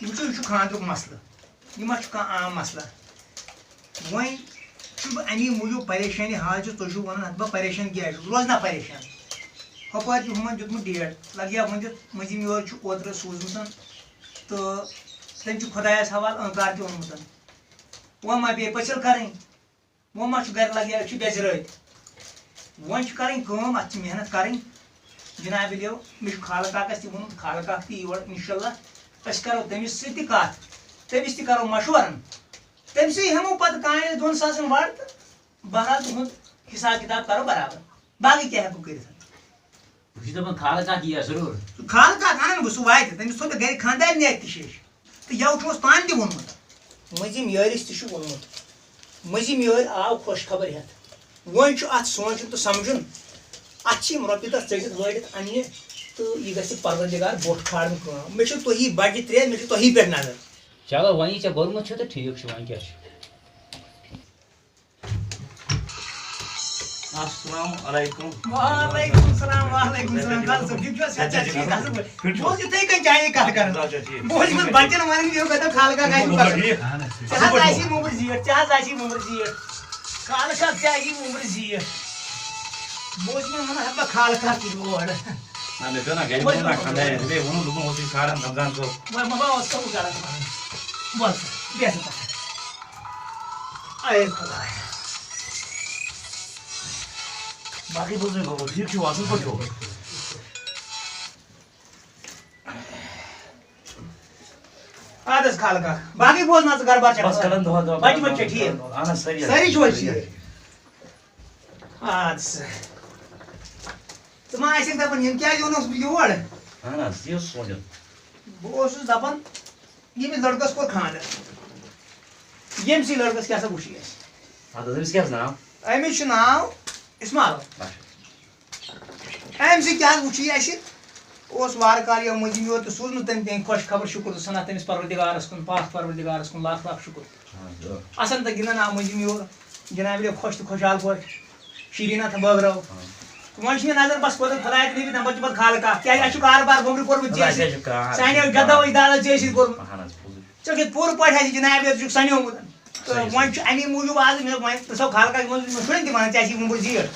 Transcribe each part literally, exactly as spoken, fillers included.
وٕچھِو، یہِ چھُ خانٛدرُک مسلہٕ، یہِ ما چھُ کانٛہہ عام مسلہٕ؟ وۄنۍ چھُس بہٕ اَمی موٗجوٗب پریشٲنی حال چھُس، تُہۍ چھِو وَنان، اَدٕ بہٕ پریشان کیٛازِ چھُس؟ روز نا پریشان۔ ہُپٲرۍ چھُ ہُمَن دیُتمُت ڈیٹ، لَگہِ ہا وۄنۍ دیُت مٔنٛزِم یور چھُ اوترٕ سوٗزمُت، تہٕ تٔمۍ چھُ خۄدایَس حوالہٕ أنٛکار تہِ اوٚنمُت۔ وۄنۍ ما پیٚیہِ پٔژھِل کَرٕنۍ؟ وۄنۍ ما چھُ گرِ لگہِ، أسۍ چھِ بے زِرٲتۍ۔ وۄنۍ چھِ کرٕنۍ کٲم، اَتھ چھِ محنت کرٕنۍ۔ جناب علیو، مےٚ چھُ خالہٕ کاکَس تہِ ووٚنمُت، خالہٕ کاک تہِ یور، انشاءاللہ۔ أسۍ کرو تٔمِس سۭتۍ تہِ کَتھ، تٔمِس تہِ کرو مشورٕ۔ تٔمۍ سٕے ہٮ۪مو پَتہٕ کانہِ دۄن ساسَن وَڑ تہٕ بہرحال تُہُنٛد حساب کِتاب کرو برابر۔ باقٕے کیٛاہ ہٮ۪کو کٔرِتھ؟ بہٕ چھُس دَپان، خالہٕ کاک یِیا ضروٗر۔ خالہٕ کاک اَنَن بہٕ، سُہ واتہِ۔ تٔمِس تھوٚو مےٚ گَرِ خانٛدارنہِ اَتہِ تہِ شیٚش۔ تہٕ یَوٕ چھُ اوس پانہٕ تہِ ووٚنمُت۔ مٔنٛزِم یٲرِس تہِ چھُ ووٚنمُت۔ مٔنٛزِم یٲرۍ آو خۄش خبر ہٮ۪تھ۔ وۄنۍ چھُ اَتھ سونٛچُن تہٕ سَمجھُن۔ اَتھ چھِ یِم رۄپیہِ دَہ ژٔٹِتھ وٲڑِتھ اَننہِ تہٕ یہِ گژھِ پَروَردِگار بوٚٹھ کھالُن کٲم۔ مےٚ چھُ تۄہی بَجہِ ترٛےٚ، مےٚ چھُ تۄہی پٮ۪ٹھ نظر۔ چلو، وۄنۍ یہِ ژےٚ بوٚرمُت چھُ تہٕ ٹھیٖک چھُ، وۄنۍ کیٛاہ چھُ؟ السلام علیکم۔ وعلیکم السلام، وعلیکم السلام۔ خالد صٲب، ٹھیٖک چھِو حظ؟ صحت چھا ٹھیٖک؟ اَصٕل پٲٹھۍ؟ بہٕ اوسُس یِتھَے کٔنۍ چایے کَتھ کَران۔ اچھا، ٹھیٖک۔ بہٕ اوسُس یِمَن بَچَن وَنان، یہِ گژھِ خالہٕ کاک آسہِ ٹھیٖک۔ ژےٚ حظ آسی موٚمبٕر زیٖٹھ، ژےٚ حظ آسی موٚمبٕر زیٖٹھ۔ خالہٕ کاک، ژےٚ آسی موٚمبٕر زیٖٹھ۔ بہٕ اوسُس یِمَن وَنان، ہَتہٕ بہٕ خالہٕ کاک تہِ یور۔ نہ، مےٚ پیوٚو نہ گَرِ ووٚنُن نہ خانٛدارٮ۪ن، مےٚ ووٚنُن، دوٚپُن، اوسُے ژھانٛڈان رمضان صٲب۔ وۄنۍ ما اوس سُہ غلط وَنان۔ بوز سا، بیٚہہ سا پَتھَر۔ اے خۄدایا۔ باقٕے بوز مےٚ گوٚبُر، ٹھیٖک چھِو، اَصٕل پٲٹھۍ چھِو؟ اَدٕ حظ خالہٕ کاک، باقٕے بوز نہ ژٕ گَرٕ بار چھا بس خٲر؟ کَران دۄہَے دۄہَے بَچہِ کَران وَچہِ چھا دۄہَے ٹھیٖک؟ دۄہَے۔ اَہَن حظ، سٲری حظ۔ سٲری چھِو حظ ٹھیٖک؟ اَدٕ سا۔ ژٕ ما آسَکھ دَپان، یِم کیٛازِ اوٚنُکھ بہٕ یور؟ اَہَن حظ، یہِ اوس سونٛچُن۔ بہٕ اوسُس دَپان، ییٚمِس لٔڑکَس کوٚر خانٛدَر، ییٚمہِ سٕے لٔڑکَس کیٛاہ سا وٕچھُے اَسہِ؟ اَدٕ حظ، أمِس کیٛاہ حظ ناو؟ أمِس چھُ ناو اِسمال۔ اچھا۔ أمۍ سٕے کیٛاہ حظ وٕچھُے اَسہِ؟ اوس وارٕ کارٕ یَوٕ مٔنٛزِم یور تہٕ سوٗزمُت تٔمۍ تٔمۍ خۄش خبر، شُکُر زٕ سَنَتھ تٔمِس پَروَردِگارَس کُن، پاک پَروَردِگارَس کُن لَکھ لَکھ شُکُر۔ اَہَن حظ، آ۔ اَسَن تہٕ گِنٛدان آو مٔنٛزِم یور، جناب علی خۄش تہٕ خۄشحال پٲٹھۍ، شیٖریٖن اَتھٕ بٲگرٲو۔ آ۔ وۄنۍ چھِ مےٚ نظر بَس کوٚرُن خۄداے تہٕ نبی تَمہِ پَتہٕ چھُ پَتہٕ خالہٕ کاک، کیٛازِ اَسہِ چھُ کارٕبار گوٚمرِ کوٚرمُت ژےٚ خۄداے سۭتۍ۔ کیٛازِ چھُ کار؟ سانیو جدو اجدادو ژےٚ سۭتۍ کوٚرمُت۔ اَہَن حظ، پوٚزُے چھُ۔ ژےٚ چھُے پوٗرٕ پٲٹھۍ اَسہِ جناب علی ژٕ چھُکھ سَنیومُت۔ تہٕ صحیح، وۄنۍ صحیح۔ چھُ اَمی موٗجوٗب آز مےٚ وۄنۍ پرٛژھو خالہٕ کاک، یِمَن یِمَن شُرٮ۪ن تہِ وَنان، ژےٚ آسی وُمبٕر زیٖٹھ۔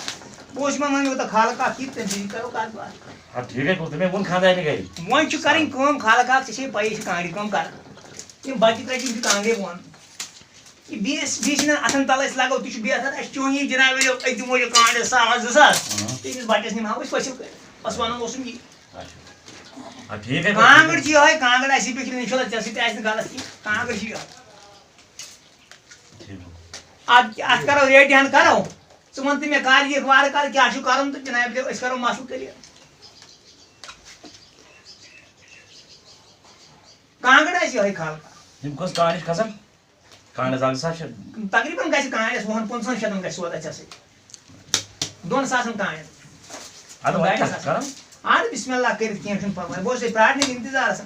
بہٕ اوسُس یِمَن وَنان، یوٗتاہ خالہٕ کاک یہِ، تٔمۍ سٕے کَرو کَتھ باتھ۔ آ، ٹھیٖک ہے کوٚر، تٔمۍ ووٚن خانٛدارنہِ گَرِ۔ وۄنۍ چھُ کَرٕنۍ کٲم، خالہٕ کاک، ژےٚ چھے پَیی، أسۍ چھِ کانٛگرِ کٲم کَران۔ یِم بَچہِ ترٛےٚ چھِ، یِم چھِ کانٛگرِ وۄن۔ یہِ بیٚیِس، بیٚیِس چھِنہٕ اَتھَن تَل أسۍ لَگو، تہِ چھُ بہتر، اَسہِ چون یہِ جناب عٲلیو، أسۍ دِمو یہِ کانٛگرِ ساس زٕ ساس۔ اۭں۔ تٔمِس بَچَس نِمہٕ ہاو أسۍ پٔژھِل کٔرِتھ۔ بَس وَنان اوسُم یی۔ اچھا۔ آ، ٹھیٖک ہے۔ کانٛگٕر چھِ یِہوٚے، کانٛگٕر آسی بیٚکہِ لَٹہِ، اِنشاء اللہ، ژےٚ سۭتۍ تہِ آسہِ نہٕ غلط کینٛہہ، کانٛگٕر چھِ یِہوٚے۔ ٹھیٖک۔ اَتھ، اَتھ کَرو ریٹہِ ہَن کَرو۔ ژٕ وَن تہٕ مےٚ کَر یِکھ وارٕ کَر کیٛاہ چھُ کَرُن تہٕ جناب عٲلیو، أسۍ کَرو مسلہٕ clear۔ کانٛگٕر آسہِ یِہوٚے خالہٕ کاک۔ یِم کٔژ کانٛگٕر چھِ کھسان؟ کانٛگٕر اَکھ زٕ ساس چھِ۔ تقریٖباً گژھِ کانٛگٕرِ وُہَن پٕنٛژٕہَن شَتَن گژھِ سودا ژےٚ سۭتۍ۔ دۄن ساسَن کانٛگٕر۔ اَدٕ وۄنۍ ڈاے کیٛاہ ساس۔ کَرو؟ اَدٕ بسم اللہ کٔرِتھ، کینٛہہ چھُنہٕ پَرواے۔ بہٕ اوسُس ییٚتہِ پرٛارنہِ اِنتظارَس۔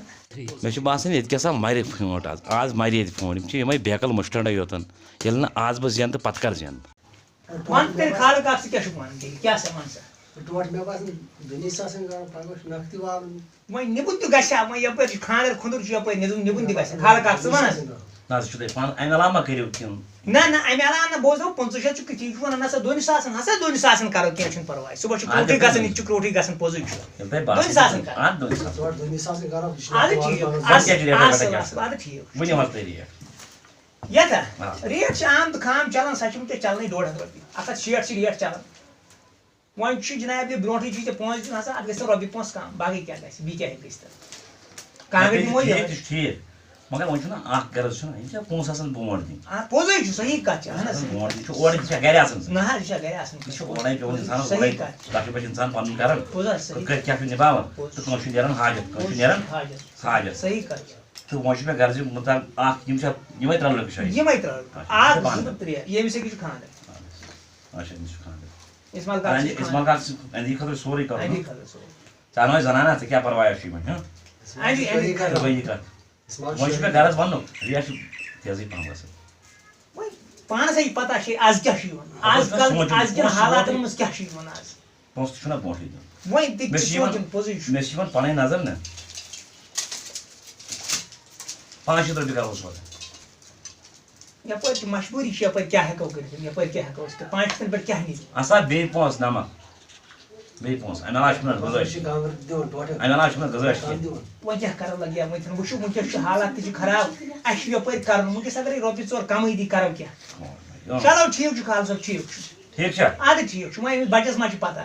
مےٚ چھُ باسان، ییٚتہِ کیٛاہ سا مَرِ فونٛٹ آز۔ آز مَرِ ییٚتہِ فونٛٹ۔ یِم چھِ یِمَے بیکَل مُشٹَنٛڈَے یوتَن۔ ییٚلہِ نہٕ آز بہٕ زینہٕ، تہٕ پَتہٕ کَر زینہٕ؟ وَن تیٚلہِ خالہٕ کاک، ژٕ کیٛاہ چھُکھ وَنان تیٚلہِ؟ کیٛاہ سا وَن سا؟ ٹوٹھ مےٚ باسان دُنی ساسَن گرم پَگاہ چھُ نَکھٕ تہِ والُن۔ وۄنۍ نِبُن تہِ گژھِ ہا، وۄنۍ یَپٲرۍ چھُ خانٛدَر کھُنٛدُر چھُ یَپٲرۍ نِبُن، نِبُن تہِ گژھِ ہا۔ خالہٕ کاک، ژٕ وَن حظ۔ نہ حظ، چھُ تۄہہِ پانہٕ اَمہِ علاوٕ ما کٔرِو کینٛہہ؟ نہ، نہ، اَمہِ علاوٕ نہٕ، بوز دوٚپ، پٕنٛژٕہ شَتھ چھُ کِتھی، یہِ چھُ وَنان، نہ سا، دۄنٕے ساسَن ہسا، دۄنٕے ساسَن کَرو، کینٛہہ چھُنہٕ پَرواے، صُبحَس چھُ اَدٕ کُٹھٕے گژھان، یہِ تہِ چھُ کُٹھٕے گژھان، پوٚزُے چھُ۔ ییٚلہِ تۄہہِ باسان دۄنٕے ساسَن چھُ، کَرو۔ اَدٕ دۄنٕے ساسَن۔ ژٕ وَن دۄنٕے ساسَن کَرو، یہِ چھُ اَدٕ ناو ٹھیٖک، وَنُن۔ اَصٕل، کیٛاہ چھِ ریٹا اَصٕل، گژھان؟ اَصٕل، اَدٕ ٹھیٖک۔ ؤنِو حظ تُہۍ ریٹ۔ یَتھ ہا؟ آ۔ ریٹ چھِ عام تہٕ خام چَلان، سۄ چھِ وٕنکیٚس چَلنٕے ڈۄڈ ہَتھ رۄپیہِ۔ اَکھ ہَتھ شیٹھ چھِ ریٹ چَلان۔ وۄنۍ چھُ جناب عٲلی برونٛٹھٕے چھُے ژےٚ پونٛسہٕ دیُن آسان، اَتھ گژھِ نہٕ رۄپیہِ پونٛسہٕ کَم، باقٕے کیٛاہ گژھِ، بیٚیہِ کیٛاہ ہیٚکہِ گٔژھِتھ؟ کانٛگٕر نہ، دِمو تہِ ٹھیٖک، یِہوٚے۔ تہِ چھُ ٹھیٖک۔ مگر وۄنۍ چھُنہ اَکھ غرض چھُنہ، یِم چھِ پونٛسہٕ آسان برونٛٹھ دِنۍ۔ آ، پوٚزُے چھُ، صحیح کَتھ چھِ، اَہَن حظ۔ برونٛٹھ دِنۍ چھُ اورَے، یہِ چھا گَرِ آسان؟ نہ حظ، یہِ چھا گَرِ آسان۔ یہِ چھُ اورَے پٮ۪وان اِنسانَس صحیح اورَے کَتھ چھِ۔ لۄکٹہِ بَچہِ اِنسان پَنُن کَران۔ پوٚز حظ، صحیح۔ تہٕ کٔرۍ کیٛاہ چھُ نِباوان؟ پوٚز۔ تہٕ کٲنٛسہِ چھُ نیران حاجت، کٲنٛسہِ چھُ نیران حاجت۔ حاجت۔ صحیح کَتھ چھِ۔ تہٕ وۄنۍ چھُ مےٚ غرض یہِ مُتعلق اَکھ، یِم چھا یِمَے ترٛےٚ لٔڑکہٕ چھا یِم؟ یِمَے ترٛےٚ لٔڑکہٕ۔ اچھا، اَکھ، یِم چھِ زٕ پانہٕ تہٕ ترٛےٚ، ییٚمِس أکِس چھُ خانٛدَر۔ اچھا، أمِس چھُ خانٛدَر۔ اِسمال کاک چھُ اَہَنٛدِ، اِسمال خانٛدَر۔ کاک چھُ اَہَنٛدِ خٲطرٕ سورُے کَرُن۔ اَہَنٛدِ خٲطرٕ سورُے۔ ژٕ اَنوے زَنانہ، ژٕ کیٛاہ پَرواے چھُے وۄنۍ، ہہ؟ اَہَنٛدِ، اَہَنٛدِ تہٕ خٲطرٕ۔ وۄنۍ یہِ کَتھ۔ اِسمال وۄنۍ چھُ مےٚ شٲہی۔ غرض وَننُک، ریٹ چھِ تیزٕے پَہَم گژھان۔ وۄنۍ پانَس ہے پَتہ چھے آز کیٛاہ چھُ یِوان۔ اَپٲرۍ آز چھُ کَل، سونٛچُن، آز کٮ۪ن پونٛسہٕ چھُ حالاتَن سورُے۔ منٛز کیٛاہ چھُ یِوان آز؟ پونٛسہٕ تہِ چھُنہ برونٛٹھٕے دیُن۔ وۄنۍ تہِ مےٚ چھِ چھِ یِوان، سونٛچُن، پوٚزُے چھُ۔ مےٚ چھِ یِوان پَنٕنۍ نظر نہ۔ پانٛژھ شیٚتھ رۄپیہِ کَرو أسۍ وۄنۍ۔ یَپٲرۍ چھِ مجبوٗری چھِ، یَپٲرۍ کیٛاہ ہٮ۪کو کٔرِتھ؟ یَپٲرۍ کیٛاہ ہٮ۪کو أسۍ کٔرِتھ؟ پانٛژھ شیٚتھَن پٮ۪ٹھ کیٛاہ نیرِ؟ اَسا بیٚیہِ پونٛسہٕ نَمَتھ۔ بیٚیہِ پونٛسہٕ۔ اَمہِ علاوٕ چھُنہٕ اَسہِ گُزٲرِش۔ اَمہِ علاوٕ چھُنہٕ اَسہِ گُزٲرِش کینٛہہ۔ وۄنۍ کیٛاہ کَرو لگیا؟ وۄنۍ چھُنہٕ وٕچھِو، وٕنکیٚس چھُ حالات تہِ چھِ خراب۔ اَسہِ چھُ یَپٲرۍ کَرُن۔ وٕنکیٚس اَگَرے رۄپیہِ ژور کَمٕے دی، کَرو کیٛاہ؟ چلو ٹھیٖک چھُ، خالد صٲب، ٹھیٖک چھُ۔ ٹھیٖک چھا؟ اَدٕ ٹھیٖک چھُ، وۄنۍ أمِس بَچَس ما چھِ پَتہ؟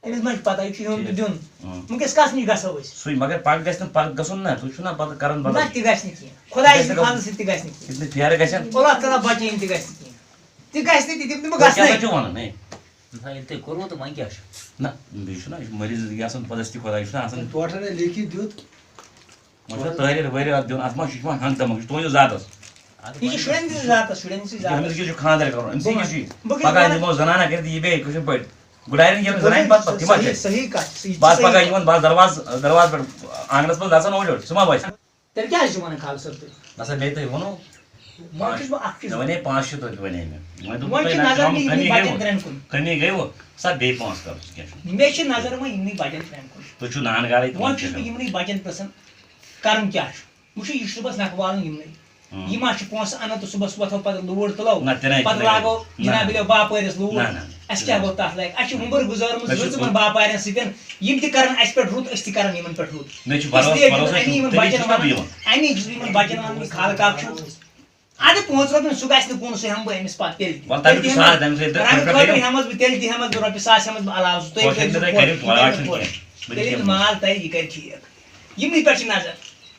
أمِس ما چھِ پَتہ، یہِ چھُ ہیوٚن تہٕ دیُن۔ ٹھیٖک۔ ہُم۔ وٕنکیٚس کَس نِش گژھو أسۍ؟ سُے، مگر پَتہٕ گژھِ نہٕ، پَتہٕ گژھُن نہ، تُہۍ چھُو نہ پَتہٕ کَران نہ، بدل۔ تہِ گژھِ نہٕ کِہیٖنۍ۔ خۄداے سٕنٛدِ فضلہٕ سۭتۍ تہِ گژھِ نہٕ کِہیٖنۍ۔ یِتھ نہٕ پھیرٕ گژھن۔ اللہ تعالیٰ بَچٲیِن، تہِ گژھِ نہٕ کِہیٖنۍ۔ تہِ گژھِ نہٕ، تہِ دِم نہٕ بہٕ تُہۍ کیٛاہ گژھنَے۔ سا چھِو وَنان، ہے؟ نہ، ییٚلہِ تۄہہِ کوٚروٕ تہٕ وۄنۍ کیٛاہ چھُ؟ نہ، بیٚیہِ چھُنہ، یہِ چھُ مٔریٖض یہِ آسان، پَتہٕ ٲسۍ تہِ خۄداے، یہِ چھُنہ آسان۔ ٹوٹل لیکھِتھ دیُت۔ وۄنۍ چھُ تٲریر وٲریر اَتھ دیُن، اَتھ ما چھُ، یہِ چھُ وۄنۍ ہنٛگ تمنٛگ، یہِ چھُ تُہٕنٛدِس ذاتَس۔ اَدٕ یہِ چھُ وۄنۍ شُرٮ۪ن ہٕنٛدِس ذاتَس، شُرٮ۪ن ہٕنٛدِس ذاتَس۔ أمِس کیٛاہ چھُ خانٛدر کَرُن؟ أمِس کیٛاہ چھُ یہِ؟ بہٕ کیٛاہ پَگاہ وَنہٕ؟ دِمو زَنانہ کٔرِتھ یہِ بیٚیہِ کٲشِر پٲٹھۍ۔ گُڈارٮ۪ن یِم زَنانہِ پَتہٕ، پَتہٕ تِم ما چھِ صحیح، اَسہِ؟ صحیح کَتھ، یہِ چھِ بہٕ آسہٕ صحیح پَگاہ کَتھ۔ یِوان، بہٕ آسہٕ دروازٕ، دروازٕ پٮ۪ٹھ آنٛگنَس منٛز اَژان اورٕ یورٕ، سُہ ما بَچہِ؟ تیٚلہِ کیٛاہ حظ چھُ وَنان خالد صٲب تُہۍ؟ نہ سا، بیٚیہِ تۄہہِ ووٚنوُ؟ وۄنۍ چھُس بہٕ اَکھ چیٖز مےٚ وَنے پانٛژھ شیٚتھ رۄپیہِ وَنے مےٚ۔ وۄنۍ دوٚپ وۄنۍ تۄہہِ چھِ نہ، نظر کَم، مےٚ یِمنٕے کَمی گٔے بَچَن وۄنۍ۔ ترٛٮ۪ن کُن۔ کَمی گٔے وۄنۍ۔ سا بیٚیہِ پانٛژھ کَرُس، کینٛہہ چھُنہٕ۔ مےٚ چھِ نظر وۄنۍ یِمنٕے بَچَن ترٛٮ۪ن کُن۔ تُہۍ چھِو نان گارٕے تہٕ وۄنۍ وۄنۍ چھُس کیٛاہ بہٕ کَرو؟ یِمنٕے بَچَن پرٛژھان، کَرُن کیٛاہ چھُ؟ وٕچھِو، یہِ چھُ صُبحَس نَکھٕ والُن یِمنٕے۔ ہُم۔ یہِ ما چھُ پونٛسہٕ اَنان تہٕ صُبحَس وۄتھو پَتہٕ لوٗر تُلو، نہ، تہِ نَے، پَتہٕ تہِ نَے۔ لاگو نہ۔ جناب عٲلِیو باپٲرِس لوٗر۔ نہ، نہ، نہ۔ اَسہِ کیٛاہ گوٚو تَتھ لایق؟ اَسہِ چھِ وُمبٕر گُزٲرمٕژ مےٚ چھُ رٕژ یِمَن باپارٮ۪ن سۭتۍ۔ یِم تہِ کَرَن اَسہِ پٮ۪ٹھ رُت، أسۍ تہِ کَرَن یِمَن پٮ۪ٹھ رُت۔ مےٚ چھُ بھروسہٕ، اِسلیے چھُس بہٕ بھروسہٕ، اَمی یِمَن تیٚلہِ بَچَن چھُس نا بہٕ وَنان، یِوان۔ اَمی چھُس بہٕ یِمَن بَچَن وَنان، یہِ خالہٕ کاک چھُ۔ اَدٕ پانٛژھ رۄپیہِ سُہ گژھِ نہٕ کُن، سُہ ہٮ۪مہٕ بہٕ أمِس پَتہٕ تیٚلہِ تہِ۔ وَلہٕ، تَمیُک تیٚلہِ چھُ تہِ ساڑ ہٮ۪مہٕ، تَمہِ سۭتۍ رَنٛگہٕ تَمہِ خٲطرٕ خٲطرٕ ہٮ۪مَس بہٕ، تیٚلہِ تہِ ہٮ۪مَس بہٕ رۄپیہِ ساس ہٮ۪مَس بہٕ علاوٕ سُہ، تُہۍ کٲشِر کٔرۍزیو پٲٹھۍ، پانہٕ کَرِ کٲشِر پٲٹھۍ۔ پٲٹھۍ۔ بہٕ دِمہٕ تیٚلہِ ییٚلہِ مال تَرِ، یہِ کَرِ ٹھیٖک۔ یِمنٕے پٮ۪ٹھ چھِ نظر۔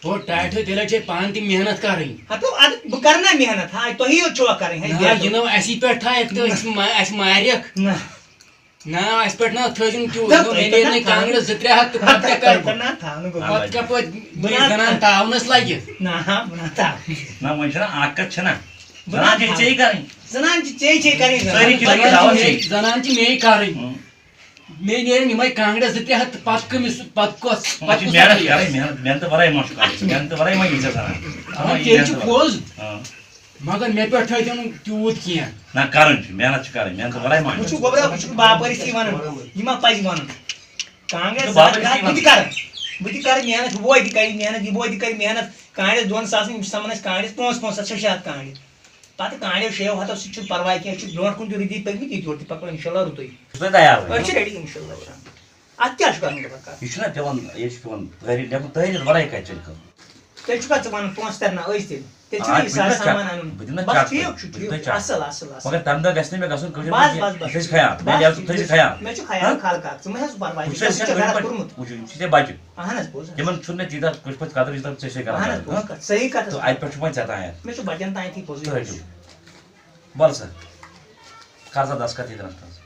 ہو، ٹاٹھیو، تیٚلہِ حظ چھے پانہٕ تہِ محنت کَرٕنۍ۔ ہَتو، اَدٕ بہٕ کَرٕ نا محنت؟ ہاے، تۄہی یوت چھُوا کَرٕنۍ؟ ہے، نہ، بیٚہہ۔ یہِ نہٕ اَسی پٮ۪ٹھ تھایَکھ تہٕ أسۍ ما-، اَسہِ مارٮ۪کھ۔ نہ۔ نہ، اَسہِ پٮ۪ٹھ نہ تھٲیزِ نہٕ تیوٗت۔ نہ، نہ، تۄہہِ مےٚ پٮ۪ٹھ نیرِ نہ نہٕ کانٛگرِ تھاونہٕ۔ زٕ ترٛےٚ ہَتھ تہٕ نہ، پَتہٕ کیٛاہ تۄہہِ کَرو؟ پٮ۪ٹھ نہ تھاونہٕ گوٚو۔ بہٕ پَتہٕ نہ کیٛاہ پٲٹھۍ بہٕ بیٚیہِ نہ زَنان تھاونَس لَگہِ؟ نہ، بہٕ نہ تھاوٕ۔ نہ، وۄنۍ چھَنہ اَکھ کَتھ چھَنہ۔ بہٕ نہ زَنان چھِ تھاوٕ۔ ژےٚ کَرٕنۍ۔ زَنان چھِ ژےٚ چھے کَرٕنۍ زَنان۔ سٲری چھِ زَنان لَگہِ تھاوان چھِ، ژےٚ۔ زَنان چھِ مے کَرٕنۍ۔ ہُم۔ مےٚ نیرِ یِمَے کانٛگرِ زٕ ترٛےٚ ہَتھ تہٕ پَتہٕ کٔمِس، پَتہٕ کۄس، وۄنۍ پَتہٕ چھِ کۄس محنت اَکھ؟ کَرٕنۍ، محنت، محنت وَرٲے ما چھُ کَرُن؟ محنت وَرٲے ما یی ژےٚ زَنان؟ اَوا، تیٚلہِ چھُ محنت وَرٲے۔ پوٚز۔ ہاں۔ مگر مےٚ پٮ۪ٹھ تھٲیزیو نہٕ تیوٗت کینٛہہ۔ نہ، کَرُن چھُ، محنت چھِ کَرٕنۍ، محنت وَرٲے ما وٕچھِو، چھُ۔ گوٚبرا، وٕچھُو، باپٲرِس یی وَنان، یہِ ما پَزِ وَنُن؟ کانٛگرِ ژٕ زٕ ہَتھ باپٲرِس یی بہٕ تہِ وَنان۔ کَرٕ، بہٕ تہِ کَرٕ محنت، ہُہ بوے تہِ کَرِ محنت، یہِ بوے تہِ کَرِ محنت، کانٛگرِ دۄن ساسَن، یِم چھِ سَمان اَسہِ کانٛگرِ پانٛژھ، پانٛژھ ہَتھ، شےٚ شےٚ ہَتھ کانٛگرِ۔ پَتہٕ کانٛگرِ شیٚیو ہَتو سۭتۍ چھُنہٕ پَرواے کینٛہہ، أسۍ چھِ برونٛٹھ کُن تہِ رٕتی پٔکمٕتۍ، ییٚتہِ یورٕ تہِ پَکو اِنشاءاللہ رُتُے۔ ژٕ چھُکھ تیار وۄنۍ؟ أسۍ چھِ ready اِنشاءاللہ۔ اَتھ کیٛاہ چھُ کَرُن، خبر کَر؟ یہِ چھُنہ پٮ۪وان، یہِ چھُ پٮ۪وان تٲریٖخ لیکھُن، تٲریٖخ وَرٲے کَتہِ چَلہِ کٲم؟ تیٚلہِ چھُ کَتھ ژٕ وَنان، پونٛسہٕ تَرِ نہ أزۍ تہِ؟ تیٚلہِ چھُنہ آ، یہِ بہٕ ساز دِمہٕ نا سامان چَک، اَنُن؟ بہٕ دِمہٕ نا بَس چَک، ٹھیٖک چھُ، بہٕ دِمہٕ ٹھیٖک نا چھُ، چَک۔ اَصٕل، اَصٕل، اَصٕل۔ مگر تَمہِ دۄہ گژھِ نہٕ مےٚ گژھُن کٲشِر بَس، پٲٹھۍ بَس، کینٛہہ۔ بَس۔ یہِ تھٲیزِ خیال، بَس، مےٚ لیٚکھ، ٹھیٖک، ژٕ تھٲیزِ بِلکُل۔ خیال۔ مےٚ چھُ خیال، ہہ؟ خالہٕ کاک، ژٕ مہٕ ہےٚ سُہ پَرواے، وٕچھ ژےٚ حظ، چھُ یہِ گرٕ کوٚرمُت۔ وٕچھ، یہِ چھُ ژےٚ بَچہِ۔ اَہَن حظ، پوٚز حظ۔ تِمَن چھُنہٕ مےٚ تیٖژاہ کٲشِر پٲٹھۍ قدٕر، ییٖژاہ ژےٚ چھے کَران اَہَن حظ، قدٕر، پوٚز ہہ؟ کَتھ، صحیح کَتھ حظ۔ تہٕ اَتہِ پٮ۪ٹھ چھُ وۄنۍ ژےٚ تام۔ مےٚ چھُ بَچَن تام تھی پوٚزُے۔ تہٕ ہیٚچھِو۔ وَلہٕ سا، کَر سا دَستخط ییٚتہِ رَٹنَس۔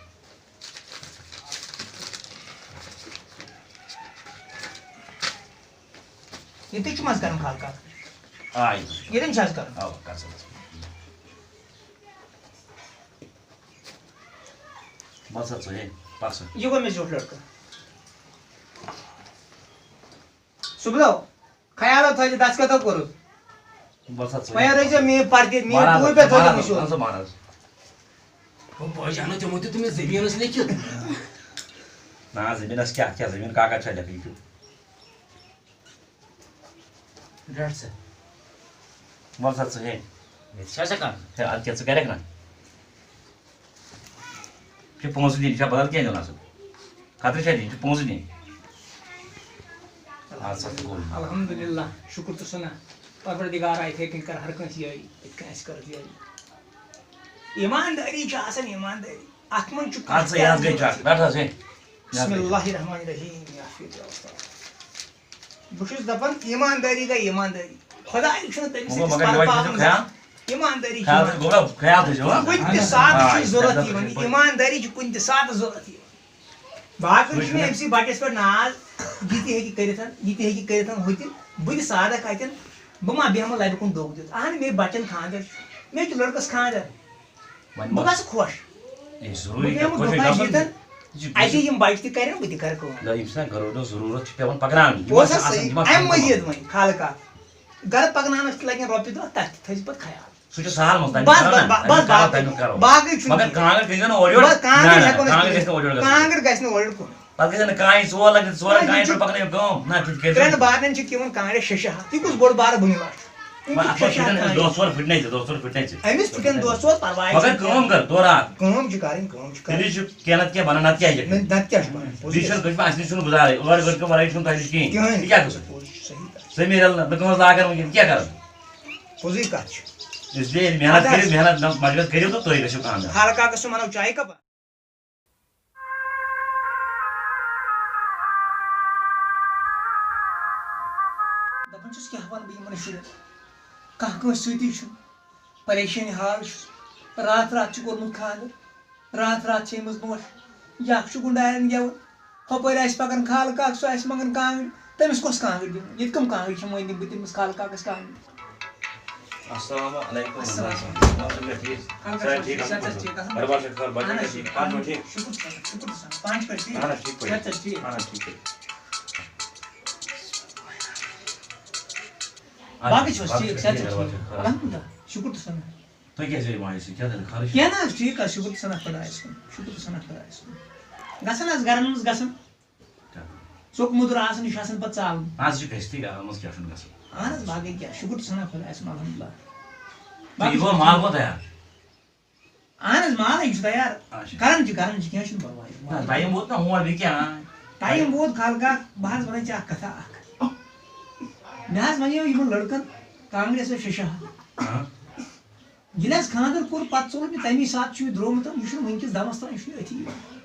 ییٚتہِ چھُ منٛز کَرُن خالہٕ کاک۔ آ، ییٚتہِ چھُ۔ ییٚتٮ۪ن چھُ حظ کَرُن؟ اَوا، کَر سا دَستخط۔ وَلہٕ سا ژٕ، ہے، پَک سا۔ یہِ گوٚو مےٚ زیوٗٹھ لٔڑکہٕ۔ صُبحٲو خیالو تھٲیزِ دستخطو کوٚرُتھ۔ وَلہٕ سا ژٕ۔ وۄنۍ روزِ میٛٲنۍ پردِ، میٛٲنۍ مہراز، ٹوٗپۍ پٮ۪ٹھ تھٲیزِ مہراز، مٔشوٗر۔ وَلہٕ سا مہراز۔ ہو، بہٕ جانو تِمو دیُت تٔمِس زٔمیٖنَس لیکھِتھ۔ نہ، زٔمیٖنَس کیٛاہ، کیٛاہ زٔمیٖن کاکد چھا لیکھٕنۍ؟ یہِ چھُ رَٹ سا۔ وَلہٕ سا ژٕ ہے۔ مےٚ تہِ چھا ژےٚ کَرُن؟ ہے، اَدٕ کیٛاہ ژٕ کَرَکھ نہ؟ چھِ پونٛسہٕ دِنۍ، چھا بدل کینٛہہ دیُن اَصٕل؟ خطرٕ چھا دِنۍ، چھِ پونٛسہٕ دِنۍ۔ اَدٕ سا تہٕ گوٚو۔ الحمدللہ، شُکُر تہٕ ثنا پروردگارا، یِتھَے کٔنۍ کَر ہر کٲنٛسہِ یٲری، یِتھ کٔنۍ اَسہِ کٔرٕکھ یٲری۔ ایٖماندٲری چھِ آسان ایٖماندٲری۔ اَتھ منٛز چھُ اَدٕ سا، یہِ حظ گٔے چَک، رَٹ حظ ہے۔ بسم اللہ الرحمن الرحیم، یا فی الجواب۔ بہٕ چھُس دَپان، ایٖماندٲری گٔے ایٖماندٲری۔ خۄداے چھُنہٕ تٔمِس وۄنۍ گوٚو أکِس مگر پَرٕ یِہوٚے تھٲیزیو پاوُن خیال۔ ایٖماندٲری چھُ خیال یِوان۔ تھٲیزیو، گوٚبرا، خیال تھٲیزیو، ہاں؟ کُنہِ تہِ ساتہٕ آ، چھُ ضوٚرَتھ یَتھ یِوان، دَپان چھِ۔ ایٖماندٲری چھِ کُنہِ تہِ ساتہٕ ضوٚرَتھ یِوان۔ باقٕے چھُ مےٚ أمۍ سٕے بَچَس پٮ۪ٹھ ناز، یہِ تہِ ہیٚکہِ کٔرِتھ، یہِ تہِ ہیٚکہِ کٔرِتھ ہُہ تہِ۔ بہٕ تہِ سادَکھ اَتٮ۪ن، بہٕ ما بیٚہمہٕ لَبہِ کُن دۄگ دِتھ؟ اَہَن، مےٚ بَچَن خانٛدَر، مےٚ چھُ لٔڑکَس خانٛدَر۔ وۄنۍ بہٕ ما گژھٕ خۄش۔ اے، ضروٗری بہٕ بیٚہمہٕ کَتھ خۄش دُکان گژھُن۔ ییٚتٮ۪ن، یہِ چھُ اَتہِ یِم بَچہِ تہِ کَرن، بہٕ تہِ کَرٕ کٲم۔ نہ، یِم چھِنہ گَرو دۄہ ضروٗرت چھِ پٮ۪وان پَکناونہِ۔ یِم پوٚز آسہِ حظ آسان، صحیح۔ یِم آسہِ اَمہِ آسان مَزیٖد وۄنۍ خالہٕ کَتھ۔ گَرٕ پَکناونَس تہِ لَگن رۄپیہِ دَہ، تَتھ تہِ تھٲیزِ پَتہٕ خیال۔ سُہ چھُ سہل منٛز، تَمیُک بَس، کَرو بَس، نہ، بَس، تَمیُک بَس، کَرو، باقٕے۔ تَمیُک کَرو۔ باقٕے چھُنہٕ مگر کینٛہہ۔ کانٛگٕر گٔژھۍ زَن اورٕ یورٕ، بَس، کانٛگٕر نہ، نہ، چھَکو نہٕ۔ کانٛگٕر گژھِ نہٕ اورٕ یورٕ۔ کانٛگٕر گژھِ نہٕ کانٛہہ، یہِ ژور لَگن، ژورَن نہ، یہِ کانٛگرٮ۪ن چھُ پٮ۪ٹھ پَکنٲیِو کٲم۔ نہ، تیُتھ کٔرِو ترٛٮ۪ن نہٕ۔ بارنٮ۪ن چھِ تِمَن کانٛگرِ شےٚ شےٚ ہَتھ۔ یہِ کُس بوٚڑ بارٕ بُنہِ لَچھ؟ وۄنۍ اَتھ منٛز پھٕٹن أمِس دۄہ ژور پھٕٹنے ژےٚ، دۄہ ژور پھٕٹنے ژےٚ۔ أمِس پھٕٹن دۄہ ژور، پرواے مگر چھُنہٕ کٲم کینٛہہ۔ کر، دۄہ راتھ۔ کٲم چھِ کَرٕنۍ، کٲم چھِ کَرٕنۍ۔ تیٚلہِ چھُ کینٛہہ نَتہٕ کینٛہہ بَنان، نَتہٕ کیٛاہ چھِ؟ نہ، نَتہٕ کیٛاہ چھُ بَنان؟ پوٚزُے بیٚیہِ چھُنہٕ چھُ۔ کٲنٛسہِ، اَسہِ نِش چھُنہٕ گُزارٕے، ٲر گٔٹۍ کٮ۪و وَرٲے چھُنہٕ تۄہہِ نِش کِہیٖنۍ۔ کِہیٖنۍ۔ یہِ کیٛاہ گوٚژھ؟ پوٚز چھُ، صحیح کَتھ۔ ضٔمیٖر یَلہٕ نہ، نہٕ کٲنٛسہِ لاگان وٕنکٮ۪ن، کیٛاہ کَران؟ پوٚزُے کَتھ چھِ۔ اس لیے محنت اَدٕ حظ۔ کٔرِو، محنت نہ، مَشقت کٔرِو تہٕ تُہۍ گٔژھِو کامیاب۔ خالقہ قسم اَنو چایہِ کَپا۔ دَپان چھُس، کیٛاہ وَنہٕ بہٕ یِمَن شُرٮ۪ن؟ کانٛہہ کٲنٛسہِ سۭتی چھُنہٕ۔ پریشٲنی حال چھُس۔ راتھ راتھ چھُ کوٚرمُت خانٛدر۔ راتھ راتھ چھِ أمِس نوش۔ یہِ اَکھ چھُ گُنٛڈارٮ۪ن گٮ۪وان۔ ہۄپٲرۍ آسہِ پَکان خالہٕ کاک، سُہ آسہِ منٛگان کانٛگٕر۔ تٔمِس کۄس کانٛگٕر دِمہٕ؟ ییٚتہِ کَم کانٛگٕر چھِ، وۄنۍ دِمہٕ بہٕ تٔمِس خالہٕ کاکَس کانٛگٕر۔ السلام علیکم۔ السلام۔ السلام علیکم۔ ٹھیٖک؟ خالہٕ صحت کاک ٹھیٖک، چھا؟ اَصٕل پٲٹھۍ؟ صحت چھا ٹھیٖک؟ اَصٕل پٲٹھۍ؟ گَرٕ بار چھا خٲر؟ بَچہِ اَہَن چھا حظ، ٹھیٖک؟ پانہٕ چھا ٹھیٖک؟ شُکُر خۄدایَس کُن۔ ٹھیٖک پٲٹھۍ؟ صحت چھا ٹھیٖک؟ اَہَن حظ، ٹھیٖک پٲٹھۍ۔ صحت چھا ٹھیٖک؟ اَہَن حظ، ٹھیٖک پٲٹھۍ۔ باقٕے چھِو حظ ٹھیٖک؟ صحت چھا ٹھیٖک؟ الحمدللہ۔ شُکُر تہٕ سَنا۔ تُہۍ کیٛازِ یِوان یہِ سۭتۍ؟ کیٛاہ دٔلیٖل؟ خٲرٕے چھا؟ کینٛہہ نہ حظ، ٹھیٖک حظ، شُکُر تہٕ سَنا خۄدایَس کُن۔ شُکُر تہٕ سَنا خۄدایَس کُن۔ گژھان حظ گَرَن منٛز گژھان۔ کیٛاہ؟ ژوٚک موٚدُر آسان، یہِ چھُ آسان پَتہٕ ژالُن۔ آز چھُ گژھِ تہِ گَرَن منٛز، کیٛاہ چھُنہٕ گژھان؟ اَہَن حظ، باقٕے کیٛاہ، شُکُر تہٕ سَنا خۄدایَس کُن، الحمدللہ۔ تہٕ یہِ گوٚو مال گوٚو تیار؟ اہن حظ، مالٕے چھُ تیار۔ اچھا۔ کران چھِ، کران چھِ، کینٛہہ چھُنہٕ پرواے۔ نہ، ٹایم ووت نہ ہور، بیٚیہِ کیٛاہ؟ ٹایم ووت خالہٕ کاک، بہٕ حظ وَنَے ژےٚ اَکھ کَتھا اَکھ۔ مےٚ حظ وَنیو یِمَن لٔڑکَن کانٛگرِ ٲسۍ شےٚ شےٚ ہَتھ۔ ہاں۔ ییٚلہِ حظ خانٛدر کوٚر، پَتہٕ ژوٚل مےٚ تَمی ساتہٕ چھُ یہِ درٛومُت، یہِ چھُنہٕ وٕنۍکٮ۪س دَمَس تام، یہِ چھُنہٕ أتھی یِوان۔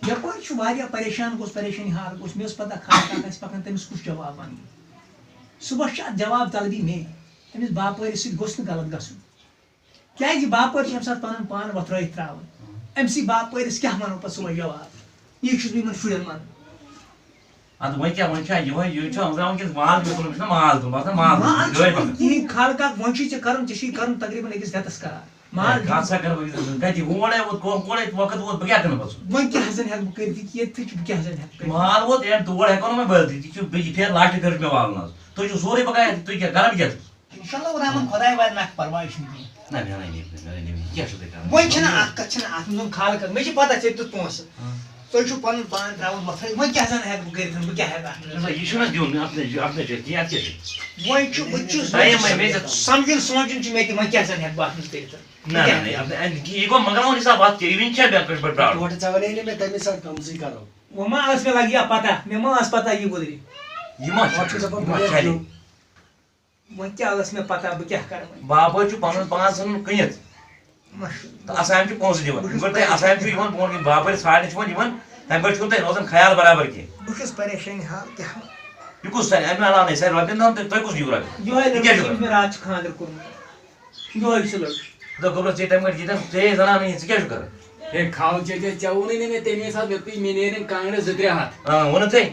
یَپٲرۍ چھُ واریاہ پریشان گوٚژھ، پریشٲنی حال گوٚژھ، مےٚ ٲس پَتہ خالہٕ کاک آسہِ پَکان، تٔمِس کُس جواب وَنہٕ۔ صُبحَس چھِ اَتھ جواب طلبی مے، أمِس باپٲرِس سۭتۍ گوٚژھ نہٕ غلط گژھُن۔ کیٛازِ یہِ باپٲرۍ چھِ اَمہِ ساتہٕ پَنُن پان وۄتھرٲیِتھ ترٛاوان۔ اَمہِ سۭتۍ باپٲرِس کیٛاہ وَنو پَتہٕ صُبحٲے جواب؟ یی چھُس بہٕ یِمَن شُرٮ۪ن وَنان۔ اَدٕ وۄنۍ کیٛاہ، وۄنۍ چھا یِہوٚے، یہِ چھُ آمُت وٕنۍکٮ۪س مال تُلُن، أمِس چھُنہ مال تُلُن، باسان مال تُلُن، مال یِہوٚے تُلُن۔ پَکان۔ کِہیٖنۍ خالہٕ کاک، وۄنۍ چھُے ژےٚ کَرُن، ژےٚ چھُے کَرُن تقریٖباً أکِس رٮ۪تَس کَران۔ مال ہے، کَتھ سا کَرٕ بہٕ أکِس رٮ۪تَس؟ کَتہِ ووڑے ووت، کۄ-، کوڑے وقت ووت، بہٕ کیٛاہ کٕنہٕ پَتہٕ سُہ؟ وۄنۍ کیٛاہ زَن ہٮ۪کہٕ بہٕ کٔرِتھ؟ ییٚتہِ تہِ چھُ، بہٕ کیٛاہ زَن ہٮ۪کہٕ کٔرِتھ؟ مال ووت، اینڈ تور ہٮ۪کو نہٕ وۄنۍ بٔرِتھ، یہِ چھُ، یہِ پھیرٕ لاسٹہٕ پھیرٕ چھُ مےٚ والُن آز۔ تُہۍ چھِو سورُے پَکان اَتہِ، تُہۍ کیٛاہ، گرم کیٛاہ چھُ؟ اِنشاءاللہ الرحمن، خۄداے واتہِ نَکھٕ، پَرواے چھُنہٕ کینٛہہ۔ نہ، مےٚ وَنے نہٕ، مےٚ وَنے نہٕ، یہِ کیٛاہ چھُو تُہۍ کَران؟ وۄنۍ چھِنہٕ اَتھ کَتھ، چھِنہٕ اَتھ منٛز یِم خالہٕ کَتھ، مےٚ چھِ پَتہ ژےٚ دیُت پونٛسہٕ۔ ہاں۔ تُہۍ چھِو پَنُن پان ترٛاوُن وۄتھرَے، وۄنۍ کیٛاہ زَن ہٮ۪کہٕ بہٕ کٔرِتھ، بہٕ کیٛاہ ہٮ۪کہٕ اَتھ منٛز؟ نہ سا، یہِ چھُنہ دیُن، اَتھ نَے چھُ، اَتھ نَے چھُ، یہِ اَتھ کیٛاہ چھُ؟ وۄنۍ چھُ، بہٕ تہِ چھُس ٹایم وۄنۍ مےٚ سَمجھُن، سونٛچُن چھُ مےٚ تہِ، وۄنۍ کیٛاہ زَن ہٮ۪کہٕ بہٕ اَتھ منٛز کٔرِتھ؟ نہ، نہ، نہ، یہِ اَتھ نَے، یہِ گوٚو مۄکلاوُن حِساب اَتھ کیٛاہ، یہِ وٕنہِ چھا مےٚ کٲنٛسہِ پٮ۪ٹھ پرٛارُن؟ ٹوٹھ ژےٚ وَنے نہٕ مےٚ تَمے ساتہٕ کَمزٕے کَرو۔ وۄنۍ ما ٲس مےٚ لَگہِ یا پَتہ، مےٚ ما ٲس پَتہ یہِ گُزرِ؟ یہِ ما چھُ، وۄنۍ چھُ دَپان یہِ ما بہٕ چھُ لیکھٕ اَتہِ؟ دیُن۔ وۄنۍ کیٛاہ ٲس مےٚ پَتہ، بہٕ کیٛاہ کَرٕ وۄنۍ؟ باپٲرۍ چھُ پَنُن پان ژھٕنُن کٕنِتھ۔ مَشہوٗر۔ تہٕ اَسان چھُ پونٛسہٕ دِوان۔ بہٕ چھُس یِم گۄڈٕ تۄہہِ اَسان چھُ پریشان۔ یِوان برونٛٹھ کِنۍ باپٲرۍ ژھانٛڈنہِ چھُ یِوان یِوان، تَمہِ پٮ۪ٹھ چھُنہٕ تۄہہِ روزان خیال برابر کینٛہہ۔ بہٕ چھُس پریشٲنی حال کیٛاہ وَنہٕ؟ یہِ کُس سَنہِ؟ اَمہِ علاوٕ نَے سَنہِ رۄپیَن دَہَن تہٕ تۄہہِ کُس دِیِو رۄپیہِ؟ یِہوٚے یہِ کیٛاہ چھُ لٔڑکہٕ، ییٚمِس کران؟ مےٚ راتھ چھُ خانٛدر کوٚرمُت۔ یِہوٚے چھُ لٔڑکہٕ۔ دوٚپُکھ، ژےٚ تَمہِ گۄڈٕ ییٖتٮ۪ن، ژےٚ یے زَنان نہٕ یہِ، ژٕ کیٛاہ چھُکھ کران؟ ہے، کھال چیچا، ژےٚ ووٚنُے نہٕ مےٚ تَمے ساتہٕ، مےٚ دوٚپُے، مےٚ نیرن کانٛگرِ زٕ ترٛےٚ ہَتھ۔ آ، ووٚنُتھ ژےٚ؟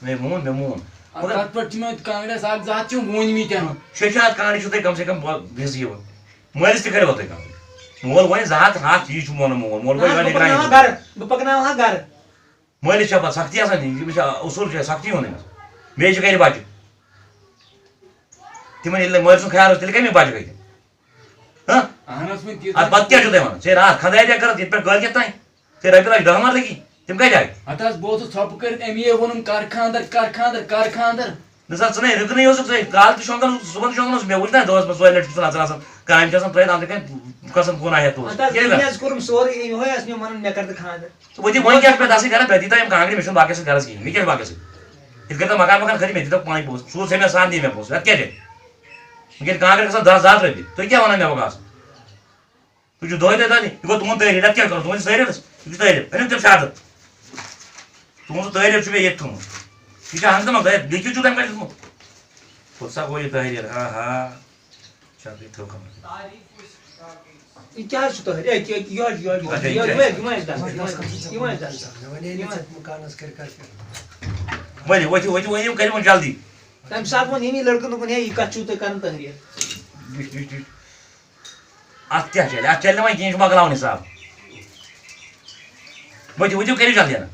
مےٚ مون، مےٚ مون۔ اَدٕ مگر تَتھ پٮ۪ٹھ چھِ مےٚ کانٛگرِ اَکھ زٕ ہَتھ چھِ وُنہِ مٕتٮ۪ن۔ شےٚ شےٚ ہَتھ کانٛگرِ چھُو تۄہہِ کم سے کم بہٕ گژھٕ یہِ وۄنۍ۔ مٲلِس تہِ کَرِ وۄنۍ تُہۍ کَتھ۔ مول وۄنۍ زٕ ہَتھ ہَتھ، یی چھُ وَنان مول۔ مول نہ، گوٚو یِہوٚے بہٕ نِگران پَکناوہا یہِ۔ گَرٕ، بہٕ پَکناوہا گَرٕ۔ مٲلِس چھا پَتہٕ سَختی آسان دِنۍ؟ ییٚمِس چھا اصوٗل چھُ سَختی وَنٕنۍ حظ۔ بیٚیہِ چھِ گَرِ بَچہِ۔ تِمَن ییٚلہِ نہٕ مٲلۍ سُنٛد خیال اوس، تیٚلہِ کَمہِ بَچہِ گٔے تِم؟ ہہ؟ اَہَن حظ، وۄنۍ تیٖژ اَدٕ پَتہٕ کیٛاہ چھُو تُہۍ وَنان؟ ژےٚ راتھ خانٛداریا کٔرٕتھ، ییٚتہِ پٮ۪ٹھ کٲلۍ کٮ۪تھ تام؟ ژےٚ رۄپیہِ لَچھ دَہ مَرٕ لَگی؟ تِم کَتہِ آے؟ ہَتہٕ حظ، بہٕ اوسُس ژھۄپہٕ کٔرِتھ، أمۍ یے ووٚنُم، "کَر خانٛدر، کَر خانٛدر، کَر خانٛدر۔" نہ سا، ژٕ نے رُکنٕے اوسُکھ ژٕ، کالہٕ تہِ شۄنٛگان اوسُکھ، صُبحن تہِ شۄنٛگان اوسُکھ، مےٚ وٕچھ نہ دۄہَس منٛز ژورِ لَٹہِ چھُکھ ژٕ نَژان آسان، کامہِ چھِ آسان ترٛٲیِتھ، اَنٛدٕ کَنہِ کَسَن کُن آے ہٮ۪تھ اوس۔ ہَتہٕ حظ، کیٛاہ أمۍ گژھِ؟ حظ کوٚرُم سورُے، یِہوٚے آسہِ مےٚ وَنُن، مےٚ کَر تہٕ خانٛدر۔ تہٕ وۄنۍ دِ، وۄنۍ کیٛاہ چھُ مےٚ دَسٕے کَران؟ مےٚ دیٖتو یِم کانٛگرِ، مےٚ چھُنہٕ باقٕے سۭتۍ غرض کِہیٖنۍ، مےٚ کیٛاہ چھُ باقٕے سۭتۍ؟ یِتھ کٔنۍ تۄہہِ مکان وکان کھٔتۍ، مےٚ دیٖتو پانَے پونٛسہٕ، سوٗز ژےٚ مےٚ سان دِ مےٚ پونٛسہٕ، اَدٕ کیٛاہ دِ؟ وٕنکٮ۪ن کانٛگرِ گژھان دَہ زٕ ہَتھ رۄپیہِ، تُہۍ کیٛاہ وَنان مےٚ وۄنۍ آز؟ تُہۍ چھِو دۄہَے دۄہَے دَپان، یہِ گوٚو تُہُنٛد تٲریٖف، اَتھ کیٛاہ کَرو؟ تُہٕنٛدِس تٲریٖفَس، یہِ چھُ تٲریٖف، أنِو تٔمۍ شہادت۔ تُہُنٛد تٲریٖف چھُ مےٚ ییٚتہِ تھوٚمُت۔ یہِ چھُ ہنٛگتہٕ منٛگہٕ تٲریٖف، لیکھِتھ چھُو تَمہِ کَتہِ لیوٚکھمُت؟ کوٚت سا گوٚو یہِ تٲریٖف؟ ہا ہا۔ چھا تُہۍ تھٔو کَمرَس؟ یہِ کیٛاہ حظ چھُ تٲریٖف؟ ہے، یہِ، یہِ، یہِ حظ چھُ، یہِ حظ چھُ، اچھا، یہِ حظ، یہِ یہِ حظ، یہِ حظ دَسہٕ، یہِ حظ، یہِ حظ دَسہٕ۔ مےٚ وَنے نہ ژےٚ مکانَس کٔرۍ کَر پٮ۪ٹھ۔ ؤلِو، ؤتھِو، ؤتھِو، ؤتھِو، کٔرِو وۄنۍ جلدی۔ تَمہِ ساتہٕ ووٚن ییٚمی لٔڑکَن، دوٚپُن، ہے، یہِ کَتھ چھُو تُہۍ کَران تٲریٖف؟ وٕچھ، وٕچھ، وٕچھ۔ اَتھ کیٛاہ چَلہِ؟ اَتھ چَلہِ نہٕ وۄنۍ کِہیٖنۍ، یہِ چھُ مۄکلاوُن حِساب۔ ؤتھِو، ؤتھِو، کٔرِو جلدی نا۔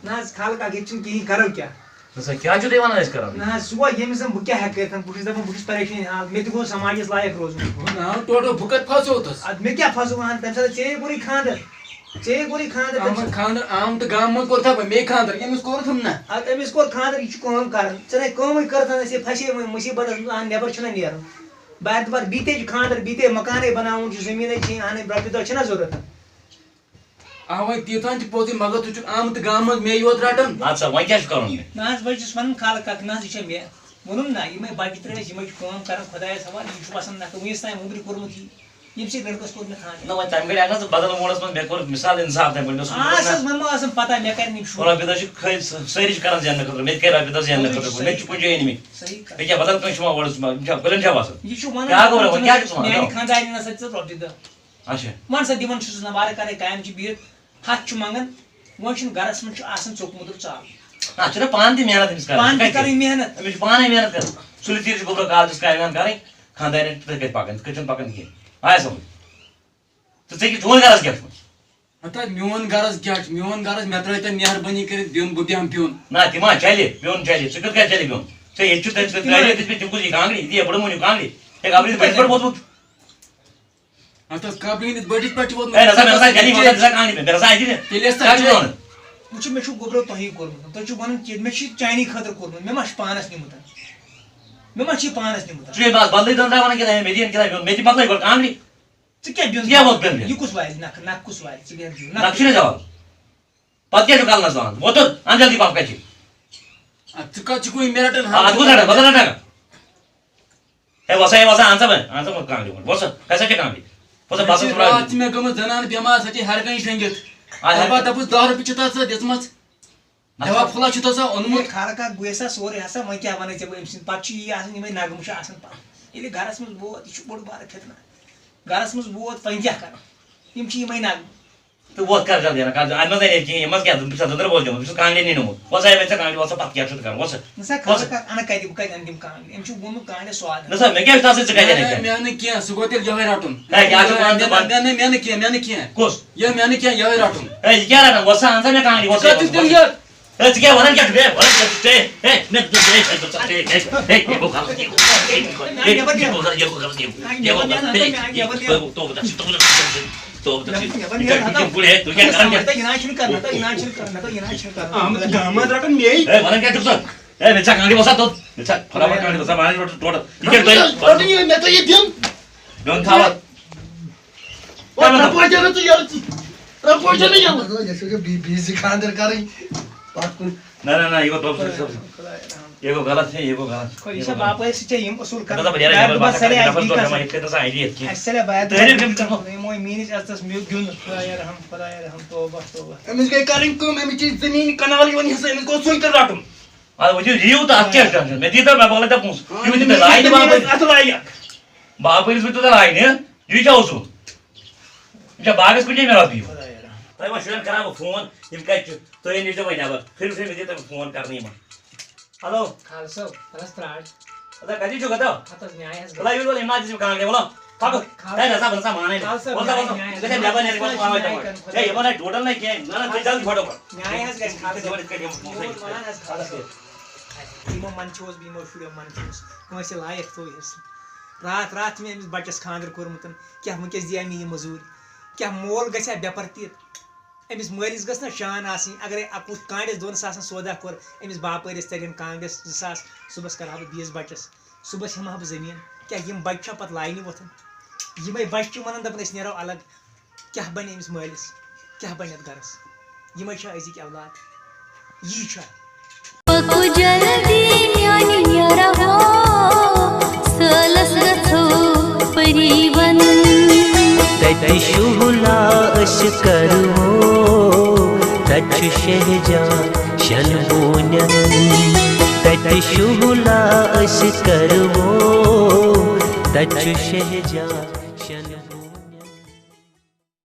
نہ حظ، خالہٕ کاک، ییٚتہِ چھُنہٕ کِہیٖنۍ، کَرو کیٛاہ؟ نہ سا، کیٛاہ چھُو تُہۍ وَنان أسۍ کَرو؟ نہ حظ، سُہ گوٚو ییٚمِس زَن بہٕ کیٛاہ ہٮ۪کہٕ کٔرِتھ؟ بہٕ چھُس دَپان، بہٕ چھُس پریشٲنی حال، مےٚ تہِ گوٚو سماجَس لایق روزُن۔ نہ، ٹوٹو، بہٕ کَتہِ پھَسووُتھَس؟ اَدٕ مےٚ کیٛاہ پھَسوو؟ اَہَن، تَمہِ ساتہٕ ژےٚ یے کوٚرُے خانٛدر۔ ژےٚ کوٚرُے خانٛدر تٔمِس احمد سۭتۍ؟ خانٛدر آمُت تہٕ گامہٕ منٛز کوٚر تھا مےٚ خانٛدر، أمِس کوٚرُتھ ہم نہ۔ اَدٕ أمِس کوٚر خانٛدر، یہِ چھُ کٲم کران۔ ژےٚ نے کٲمٕے کٔرٕتھ نہٕ، ژےٚ پھسے وۄنۍ مُصیٖبتس منٛز، اَہن نٮ۪بر چھُنہ نیرُن۔ بار دُبار بیٚیہِ تے چھُ خانٛدر، بیٚیہِ تے مکانٕے بناوُن چھُ، زٔمیٖنٕے چھِ اَنٕنۍ، رۄپیہِ دہ چھِنہ ضوٚرَتھ۔ اَوَے تیٖژہن چھِ پوٚزُے، مگر ژٕ چھُکھ آمُت تہٕ گامہٕ منٛز مے یوت رَٹان۔ اَدٕ سا، وۄنۍ کیٛاہ چھُ کَرُن مےٚ؟ نہ حظ، بہٕ چھُس وَنان خالہٕ کَتھ، نہ حظ، یہِ چھےٚ مےٚ ووٚنُم نہ، یِمَے بَچہٕ ترٛٲوۍ اَسہِ، یِمَے چھِ کٲم کَران، خۄدایَس حوالہٕ، یہِ چھُ وَسان نَکھٕ، وٕنیُس تام اوٚمبرِ کوٚرمُت یہِ، ییٚمہِ سۭتۍ لٔڑکَس کوٚر مےٚ خانٛدر۔ نہ، وۄنۍ تَمہِ گرِ اَگر نہٕ ژٕ بدل موڈَس منٛز مےٚ کوٚر مِثال اِنصاف تَمہِ پٲٹھۍ، مےٚ اوس آ، ووٚنمُت سا، نہ۔ وۄنۍ ما آسان پَتہ مےٚ کَرِ نِم شُر۔ رۄپیہِ دَہ چھِ خٲلۍ سٲری چھِ کَران زیننہٕ خٲطرٕ، مےٚ تہِ کَرِ رۄپیہِ دَہ زیننہٕ خٲطرٕ، مےٚ تہِ چھِ کُنہِ جایہِ أنمٕتۍ۔ صحیح کَتھ۔ یہِ کیٛاہ بدل کٲنٛسہِ چھُ ما اورٕ، یہِ چھُ ما، یہِ چھا گُلٮ۪ن چھا باسان؟ یہِ چھُ وَنان کیٛاہ گوٚو وۄنۍ، کیٛاہ چھُکھ ژٕ وَنان؟ میٛانہِ خانٛدارٮ۪ن ہسا دِژ رۄپیہِ دَہ۔ اچھا۔ وۄنۍ سا دِوان چھُس نہٕ وارٕ کارے کامہِ چھِ بِہِتھ، ہَتھ چھُ منٛگان، وۄنۍ چھُنہٕ گرَس منٛز چھُ آسان ژوٚک موٚدُر ژالُن۔ اَتھ چھُنہ پانہٕ تہِ محنت أمِس کَرٕنۍ، پانہٕ تہِ کَتہِ؟ کَرٕنۍ محنت۔ أمِس چھِ پانَے محنت کَرٕنۍ۔ سُلہِ ژیٖرۍ چھِ گوٚبرا کالجَس کامہِ ہَن کَرٕنۍ، خانٛدارٮ۪ن تہِ کَتہِ پَکان، تِتھ کٔنۍ چھَنہٕ پَکان کِہیٖنۍ۔ آے سَمٕجھ؟ ژٕ ژےٚ کیٛاہ، چون غرض کیٛاہ چھُ؟ ہتا میون غرض کیٛاہ چھُ؟ میون غرض، مےٚ ترٛٲے تَن مہربٲنی کٔرِتھ بیوٚن، بہٕ بیٚہمہٕ بیوٚن۔ نہ، تہِ ما چَلہِ، بیوٚن چَلہِ، ژٕ کِتھ کٔنۍ چَلہِ بیوٚن؟ ژےٚ ییٚتہِ چھُ تَتہِ ترٛٲوِتھ، ییٚتہِ پٮ۪ٹھ تِم کُس یہِ کانٛگرِ، ییٚتہِ یَپٲرۍ مۄنیو کانٛگرِ۔ ہے، کانٛگرِ بٔٹھِس پٮ۪ٹھ ووتمُت۔ اَتھ ٲس کَپرِ ہٕنٛدِس بٔٹھِس پٮ۪ٹھ چھِ ووتمُت۔ ہے، نہ سا، مےٚ نہ سا، جَلہِ وَسان، نہ سا کانٛگرِ پٮ۪ٹھ، مےٚ نہ سا اَتہِ نہٕ۔ تیٚلہِ ٲس تَتھ کیٛاہ چھُ چٲے۔ وَنان؟ وٕچھِو، مےٚ چھُو گوٚبرو تۄہی کوٚرمُت، تُہۍ چھِو وَنان کہِ مےٚ چھُ یہِ چانی خٲطرٕ کوٚرمُت، مےٚ ما چھُ پانَس نیوٗمُت؟ مےٚ ما چھُ یہِ پانَس نیوٗمُت؟ ژٕ چھُے بَس بدلٕے دَنٛدٕ ترٛاوان کینٛہہ، مےٚ دِیِن کِتاب، مےٚ تہِ مۄکلٲے گۄڈٕ کانٛگرِ۔ ژٕ کیٛاہ بیوٚن؟ ژٕ کیٛاہ ووت بیوٚن؟ یہِ کُس والہِ نَکھٕ، نَکھٕ کُس والہِ؟ ژٕ بیٚہہ بیوٚن۔ نَکھٕ چھُنہٕ جواب۔ پتہٕ کیٛاہ چھُ کلنس ونان؟ وۄتُن، اَن جلدی پکھ کتہِ چھِ؟ اَدٕ ژٕ کتھ چھُکھ وۄنۍ مےٚ رٹان؟ آ، اَدٕ کُس رٹان؟ بدل رٹان۔ ہے وۄسا، ہے وۄسا، اَن سا وۄنۍ، اَن سا وۄنۍ کانٛگرِ وۄنۍ۔ وۄسا، ہے سا چھےٚ کانٛگرِ۔ وۄسا، بس راتھ چھِ مےٚ گٔمٕژ زنان بٮ۪مار، سۄ چھِ ہر کانٛہہ شۄنٛگِتھ۔ آ، ہے۔ دپان، دپُس، دَہ رۄپیہِ چھِ تَتھ سۄ دِژمٕژ۔ دوا پھوٚلہ چھُ تَتھ سۄ اوٚنمُت۔ ہے، خالہ کاک، بہٕ ہسا سورُے ہسا، وۄنۍ کیٛاہ وَنَے ژےٚ بہٕ أمۍ سٕنٛدِ؟ پَتہٕ چھُ یی آسان، یِمَے نغمہٕ چھِ آسان پَتہٕ۔ ییٚلہِ گرَس منٛز ووت، یہِ چھُ بوٚڑ بارٕ فِتنہٕ۔ گرَس منٛز ووت، وۄنۍ کیٛاہ کَرٕ؟ یِم چھِ یِمَے نغمہٕ۔ تہٕ وۄتھ کر جلدی، اَنہٕ کر، اَتھ منٛز اَنے کِہیٖنۍ، یہِ منٛز کیٛاہ، بہٕ چھُس دٔنٛدٕر بوزنہِ، بہٕ چھُس کانٛگرِ نِنہٕ نوٚمُت۔ وۄتھ سا، یہِ مےٚ ژےٚ کانٛگرِ، وۄتھ سا، پَتہٕ کیٛاہ چھُ ژٕ کَران، وۄتھ سا۔ نہ سا، وۄتھ سا۔ خبر کَتھ اَنَکھ کَتہِ، بہٕ کَتہِ اَنہٕ تِم کانٛگرِ؟ أمۍ چھُ ووٚنمُت کانٛگرِ سوادٕ۔ نہ سا، مےٚ کیٛاہ چھُ تَتھ سۭتۍ، ژٕ کَتہِ اَنَکھ نہ، کانٛگرِ؟ مےٚ نہٕ کینٛہہ، سُہ گوٚو تیٚلہِ یِہوٚے رَٹُن۔ ہے، کیٛاہ چھُ وَنان ژٕ مےٚ، پَتہٕ؟ مےٚ، مےٚ، مےٚ نہٕ کینٛہہ، مےٚ نہٕ کینٛہہ۔ کُس؟ یہِ مےٚ نہٕ کینٛہہ، یِہوٚے رَٹُن۔ ہے، یہِ کیٛاہ رَٹان؟ وۄتھ سا، اَن سا مےٚ کانٛگرِ، وۄتھ سا، کَتہِ وۄتھ سا۔ تیٚلہِ یہِ؟ ہے، ژٕ کیٛاہ وَنان کیٛاہ چھُکھ؟ ہے، وَنان کیٛاہ چھُکھ؟ ہے، ہے، مےٚ دوٚپ، ہے، ہے، ہے، ہے، ہے، یہِ گوٚو غلط، یہِ گوٚو غلط، یہِ گوٚو غلط، یہِ گوٚو غلط، ہے، یہِ گوٚو غلط، یہِ گوٚو غلط، یہِ گوٚو غلط، ہے، یہِ گوٚو غلط، ہے، یہِ گوٚو غلط، ہے۔ احمد گامہٕ رٹان مے۔ ہے، ونان کیٛاہ چھُکھ ژٕ؟ ہے، مےٚ ژےٚ کانٛگرِ وسان توٚت۔ مےٚ ژےٚ کانٛگرِ وسان، ماجہِ رۄٹُن ٹوٹل۔ یہِ کیٛاہ تۄہہِ؟ رٹُن یہِ، مےٚ تۄہہِ یہِ دیُن۔ میون تھاوَتھ۔ وۄنۍ ترٛپوچن نہٕ ژٕ یَلہٕ ژٕ۔ ترٛپوچن نہٕ یَلہٕ۔ مطلب، یہِ چھُ بی-، بی زِ خانٛدر کَرٕنۍ۔ پَتہٕ کُن۔ نہ، نہ، نہ، یہِ گوٚو دوٚپ ژٕ، خۄدایا رحم۔ یہِ گوٚو غلط، ہے، یہِ گوٚو غلط۔ خۄدا، یہِ چھا باپٲرۍ سۭتۍ چھا یِم اصوٗل کران؟ مطلب، یارٕ، یارٕ، یارٕ، بار بار سارے سارے آسہِ نفر بی ژور کَتھ۔ جمع، یِتھ کٔنۍ نَسا آیہِ یِتھ کینٛہہ۔ اَسہِ سارے باید تعریٖف کٔمِس کرو؟ یِمو میٖنِس عزتس میوٗ گیُنٛد۔ خۄدایا رحم، خۄدایا رحم، توبہ، توبہ۔ أمِس گٔے کَرٕنۍ کٲم، أمِس چھِ زٔمیٖن کَنال یِوان حِصہٕ، أمِس گوٚو سُے تہٕ رَٹُن۔ اَدٕ وۄنۍ چھُ یِیِو تہٕ اَتھ کیٛاہ چھُ ٹٮ۪نشَن؟ مےٚ دیٖتو، مےٚ بولے ژےٚ پونٛسہٕ۔ یہِ ؤنِو تُہۍ، لایہِ نہٕ باپٲرۍ؟ اَتھ لایہِ۔ باپٲرِس ؤنِو تُہۍ لایہِ نہٕ؟ یہِ کیٛاہ اوسوٕ؟ یہِ چھا باغس کُن چھےٚ مےٚ رۄپیہِ؟ تۄہہِ وۄنۍ شُرٮ۪ن کران بہٕ فون، یِم کتہِ چھِ؟ تُہۍ أنۍ نِش تۄہہِ وۄنۍ نٮ۪بر۔ پھِرِو سا، مےٚ دِیِو تۄہہِ فون کرنہٕ یِمن۔ ہیلو۔ خالہٕ صٲب، تَلہٕ حظ پرٛار۔ ادا کَتہِ چھُکھ ادا؟ ہَتہٕ حظ نیٛاے حظ گژھِ۔ وَلہٕ یِم، وَلہٕ یِم نہ دِژ یِم کانٛگرِ، وَلہٕ۔ پَکھ۔ خالہٕ ہے، نہ سا، بہٕ نہ سا مانَے نہٕ۔ خالہٕ صٲب، وَلہٕ سا، نیٛاے، وَلہٕ سا۔ نیٛاے حظ ژٕ گژھِ گژھِ۔ نٮ۪بر نیرٕ، بہٕ وَنہٕ تۄہہِ۔ ہے، یِمَن ہے ٹوٹل نہ کینٛہہ۔ نہ، نہ، تُہۍ جلدی پھٹو گۄڈٕ۔ نیٛاے حظ گژھِ خالہٕ صٲب۔ یِمَن یِتھ کٔنۍ یِم پونٛسہٕ میون وَنان حظ خالہٕ صٲب۔ یِمو منٛدچھوس بہٕ، یِمو شُریو منٛدچھوس۔ کٲنٛسہِ لایق تھوٚو حِصہٕ۔ راتھ راتھ چھِ مےٚ أمِس بَچَس خانٛدر کوٚرمُت۔ کیٛاہ وٕنۍکٮ۪س دِیا مےٚ یہِ مٔزوٗرۍ؟ کیٛاہ مول گژھِ ہا بے پَرتیٖت؟ أمِس مٲلِس گٔژھ نہ شان آسٕنۍ، اگرے اَکُس کانٛڈٮ۪س دۄن ساسَن سودا کوٚر، أمِس باپٲرِس تَرن کانٛگرٮ۪س زٕ ساس، صُبحَس کَرٕ ہا بہٕ بیٚیِس بَچَس، صُبحَس ہٮ۪مہٕ ہا بہٕ زٔمیٖن۔ کیٛاہ یِم بَچہِ چھا پَتہٕ لاینہِ وۄتھان؟ یِمَے بَچہِ چھِ وَنان، دَپان، أسۍ نیرو الگ۔ کیٛاہ بَنہِ أمِس مٲلِس؟ کیٛاہ بَنہِ اَتھ گَرَس؟ یِمَے چھا أزِکۍ اولاد؟ یی چھا؟ پکو جلدی میانہِ یارا ہو، سٲلس گژھو پری ونُن۔ تتہِ شُہُلا أسۍ کرو، تتہِ چھُ شہجار شٮ۪ن بونٮ۪ن۔ تتہِ شُہُلا أسۍ کرو، تتہِ چھُ شہجار۔